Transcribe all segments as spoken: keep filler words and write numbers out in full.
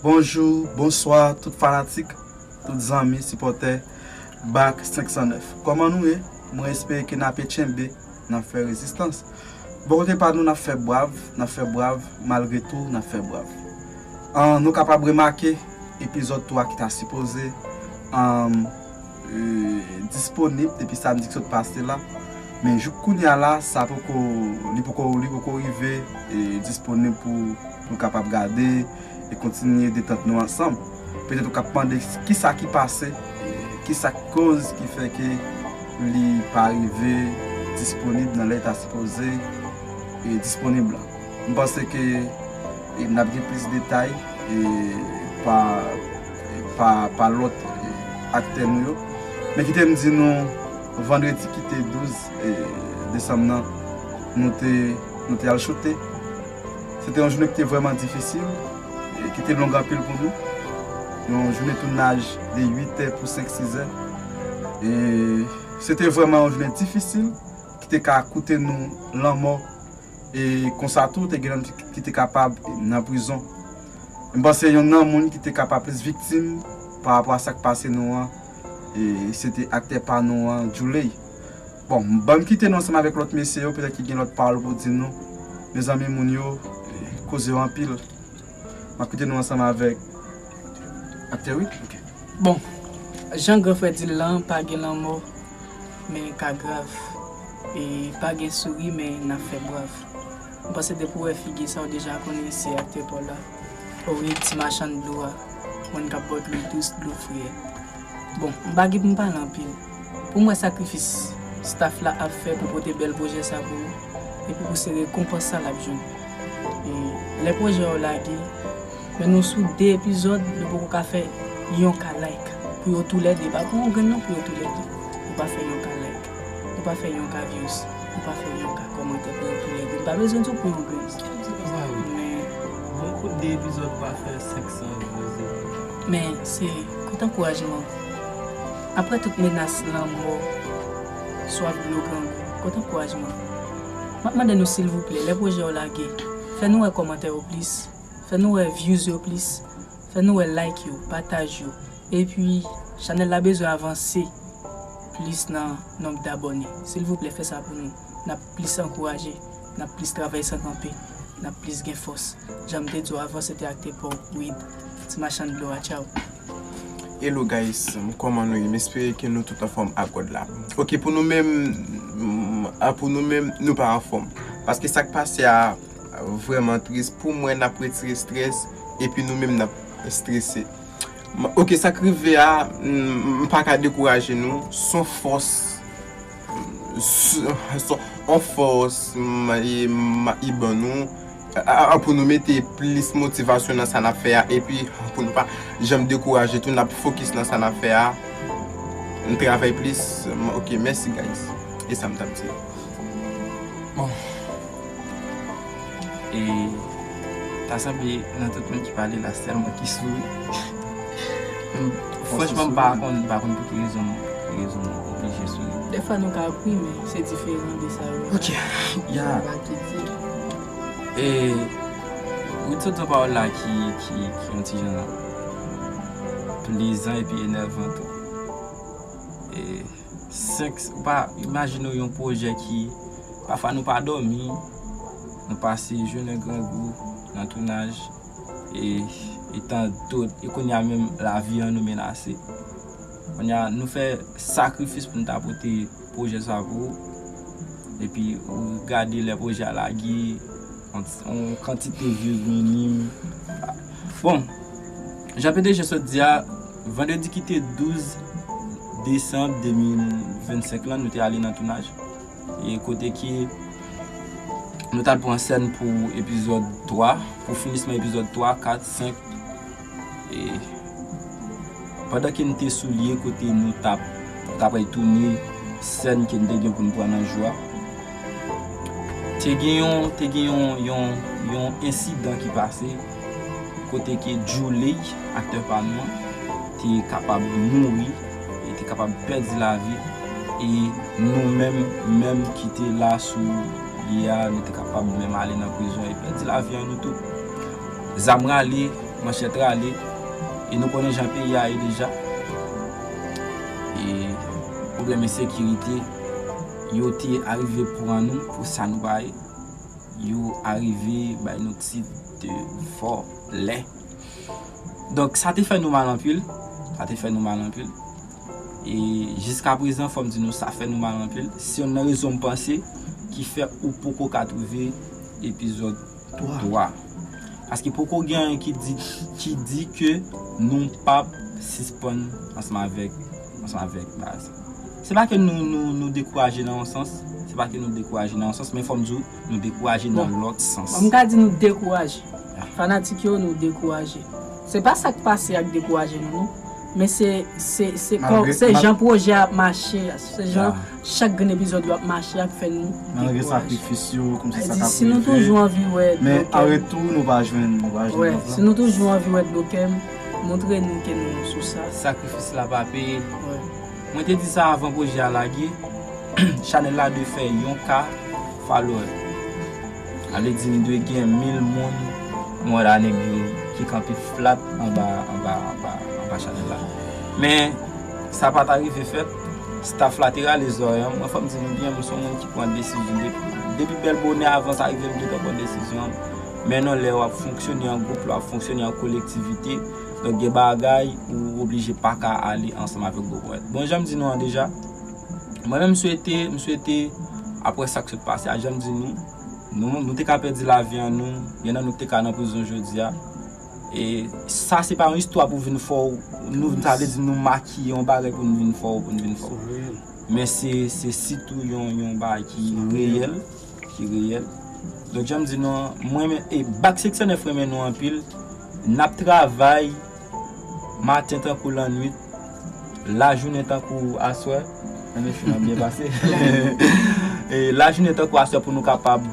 Bonjou, bonswa, tout fanatik, tout zanmi, sipòtè Back senk san nèf. Kòman nou ye? Mwen espere ke n ape tchenbe, n ap fè rezistans. Bò kote pa nou, n ap fè brav, n ap fè brav, malgre tou, n ap fè brav. An, nou kapab remake epizòd twa ki ta sipoze, an, e, disponib depi samdi ki sot pase la. Men jouk kounye a la, sa poko, li poko, li poko rive, e, disponib pou, pou nou kapab gade e kontinye detant nou ansanm. Petèt ou k ap mande kisa ki pase, e, kisa k koz ki fè ke li pa rive disponib nan lè l ta sipoze, e, disponib la. M panse ke, e, n ap gen plis detay, e, pa, pa, pa lòt, e, aktè nou yo. Men kite m di nou, vandredi ki te douz, e, desanm nan, nou te, nou te al choute. Se te yon jounen ki te vrèman difisil, e, ki te long anpil pou nou. Yon jounen tounaj de uit è pou senk, sis è. E se te vrèman yon jounen difisil ki te ka koute nou lanmò. E konsa tou, te gen lòt ki te kapab nan prizon. M panse yonn nan moun ki te kapab plis viktim pa rapò a sa k pase nou an, e se te aktè pa nou an, Djouley. Bon, ban m kite nou ansanm avèk lòt mesye yo, petèt ki gen lòt pawòl pou di nou. Mezanmi, moun yo, e, koze yo anpil. M ap kite nou ansanm avèk aktè Wid. Ok. Bon, jan gran frè di l lan, pa gen lanmò, men ka grav. E pa gen souri, men n ap fè brav. M panse depi w wè figi sa, w deja konnen se aktè pa w la. Wi, ti machann dlo a. Moun k ap ba w dlo dous, dlo fre. Bon, m pa gen pou m pale anpil. Pou m wè sakrifis staff la ap fè pou pote bèl pwojè sa pou ou, epi pou se rekonpans sa l ap jwenn. E lè pwojè yo lage, men nou sou de epizòd, nou poko ka fè yon ka like pou yo toulède. Pa pou yon grenn non, pou yo toulède. Nou pa fè yon ka like, nou pa fè yon ka views, nou pa fè yon ka kòmantè pou yo toulède. Nou pa bezwen di w pou yon grenn. Men bon, pou de epizòd pa fè senk san vye. Men se kout ankourajman. Apre tout menas lanmò, swaf dlo grangou, kote ankourajman? M ap mande nou silvouplè, lè pwojè yo lage, fè nou wè kòmantè yo plis, fè nou wè views yo plis, fè nou wè like yo, pataj yo. Epi, chanèl la bezwen avanse plis nan nonb dabòne. Silvouplè, fè sa pou nou. N ap plis ankouraje, n ap plis travay san kanpe, n ap plis gen fòs. Jan m te di w avan, se te aktè pa w, Wid, ti machann dlo a, tchaw. Hello guys, kòman nou ye? M espere ke nou tout anfòm ak God la. Ok, pou nou menm, mm, a, pou nou menm, nou pa anfòm. Paske sa k pase a vrèman tris. Pou mwen, n ap retire strès, epi nou menm, n ap strese. M, ok, sa k rive a, m, m pa ka dekouraje nou. S on fòs, s, s on fòs, m, e, m, e ban nou. A, a, pou nou mete plis motivasyon nan sa n ap fè a, epi pou nou pa janm dekouraje tou, n ap fokis nan sa n ap fè a, n travay plis. M, ok, mèsi guys. E sa m t ap di. Bon. E ta sanble nan tout moun ki pale la, sèl mwen ki souri. M, franchman, m pa konn, m pa konn pou ki rezon, pou ki rezon m oblije souri. Dèfwa nou ka ri, men se diferan de sa yo. Ok, ya. Bagay ki di. E, ou te sot di yon pawòl la ki, ki, ki yon ti jan plezan epi enèvan tou. E, senk, ou pa imajine w yon pwojè ki, pafwa nou pa dòmi, nou pase jounen grangou nan tounaj, e, e tan dòt, e kounye a menm lavi an nou menase. Kounye a nou fè sakrifis pou n ta pote pwojè sa pou ou. Epi ou gade lè pwojè a lage, yon, yon kantite views minim. Bon, jan P D G sot di a, vandredi ki te douz desanm de mil vennsenk lan, nou te ale nan tounaj. E kote ke nou t al pran sèn pou epizòd twa, pou finisman epizòd twa, kat, senk. E pandan ke n te sou lye kote nou t ap, t ap al tounen sèn ke n te gen pou n pran nan jou a, te gen yon, te gen yon, yon, yon ensidan ki pase kote ke Djouley, aktè pa nou an, te kapab mouri, e te kapab pèdi lavi, e nou menm, menm ki te la sou lye a, nou te kapab menm ale nan prizon e pèdi lavi an nou tou. Zam rale, manchèt rale, e nou konnen jan peyi a ye deja. E pwoblèm ensekirite, yo te arive pran nou pou sa nou pa ye. Yo arive bay nou tit de vòlè. Donk, sa te fè nou mal anpil. Sa te fè nou mal anpil. E jiskaprezan, fò m di nou, sa fè nou mal anpil. Se youn nan rezon m panse ki fè ou poko ka twouve epizòd twa. Paske poko gen anyen ki di, ki di ke nou p ap sispann ansanm avèk, ansanm avèk baz. Se pa ke nou, nou, nou dekouraje nan yon sans, se pa ke nou dekouraje nan yon sans, men fò m di w, nou dekouraje nan lòt sans. Bon, m ka di nou dekouraje. Fanatik yo, nou dekouraje. Se pa sa k pase a k dekouraje nou, non. Men se, se, se, kò, se jan pwojè a ap mache a, se jan chak grenn epizòd yo ap mache a k fè nou dekouraje. Malgre sakrifis yo, kòmsi sa k ap rive. Si nou toujou anvi wè, men an retou, nou pa jwenn, nou pa jwenn love la. Si nou toujou anvi wè dlo kè m, montre nou ke nou sou sa. Sakrifis la pa peye. Mwen te di sa avan pwojè a lage, chanèl la dwe fè yon K follower. Sa vle di m dwe gen mil moun, mwen la nèg yo ki kanpe flat anba, anba, anba, anba chanèl la. Men, sa pa t arive fèt. Staff la te rale zòrèy an. Mwen, fò m di nou byen, mwen se yon moun ki pran desizyon. Depi, depi bèl bonè avan sa rive, m gentan pran desizyon. Men non, lè w ap fonksyone an gwoup, lè w ap fonksyone an kolektivite, donk gen bagay ou oblije pa ka ale ansanm avèk gwo ponyèt. Bon, jan m di nou an deja, mwen menm m swete, m swete, apre sa k sot pase a, jan m di nou, nou, nou te ka pèdi lavi an nou, gen nan nou ki te ka nan prizon jodi a. E sa se pa yon istwa pou vin fè w, nou, sa vle di nou makiye yon bagay pou nou vin fè w, pou nou vin fè w. Men se, se sitou yon, yon bagay ki reyèl, ki reyèl. Donk, jan m di nou an, mwen menm, e Back sèt san nèf renmen nou anpil. N ap travay maten tankou lannwit, lajounen tankou aswè. Nan men fin an byen pase. E lajounen tankou aswè pou nou kapab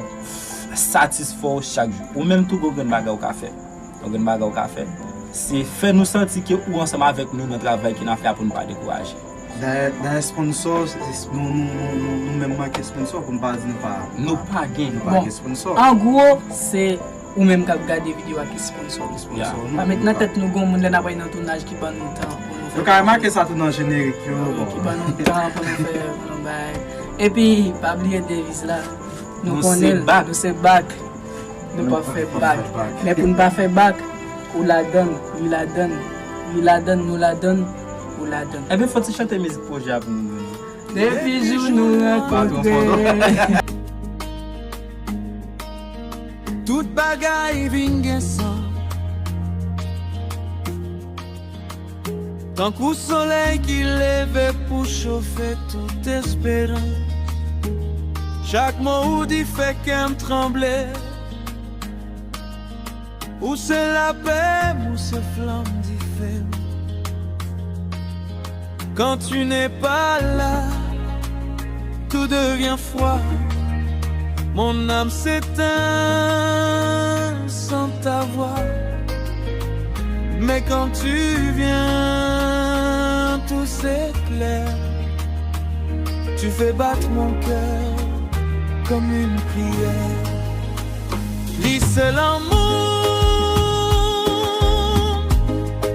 satisfè w chak jou. Ou menm tou gon grenn bagay ou ka fè. Gon grenn bagay ou ka fè. Se fè nou santi ke ou ansanm avèk nou nan travay ke n ap fè a pou nou pa dekouraje. Dayè, dayè sponsò, se, se, nou, nou, nou, nou, nou menm manke sponsò pou n pa di nou pa, nou pa gen, nou pa gen sponsò. An gwo, se ou menm k ap gade videyo a ki sponsò nou. Sponsò nou. Pa met nan tèt nou gon moun lè n ap al nan tounaj ki ban nou tan pou nou fè. Nou ka remake sa tou nan jenerik yo, bon. Ki ban nou tan pou nou fè, pou nou bay. Epi, pa bliye deviz la. Nou konnen l, nou se Back. Nou p ap fè bak. Men pou n pa fè bak, ou ladann, li ladann, li ladann, nou ladann, ou ladann. Ebyen, fò ti chante mizik pwojè a pou nou, non. Depi jou nou rankontre. Tout bagay vin gen sans. Tankou solèy ki leve pou chofe tout esperans. Chak mo ou di fè kè m tranble. Ou se lapè m, ou se flanm dife m. Quand tu n'es pas là, tout devient froid. Mon âme s'éteint sans ta voix. Mais quand tu viens, tout s'éclaire. Tu fais battre mon cœur comme une prière. Li se lanmou,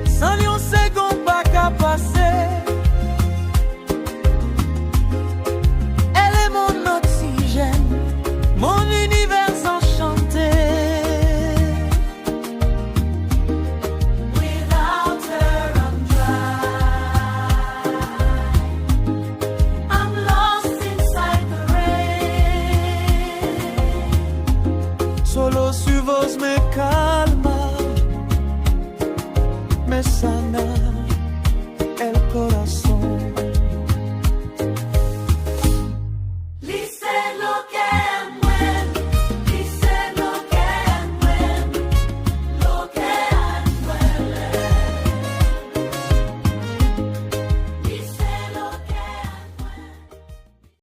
san li yon segonn pa ka pase. Elle est mon oxygène, mon univers enchanté. Without her, I'm dry. I'm lost inside the rain. Solo su voz me calma. Me sa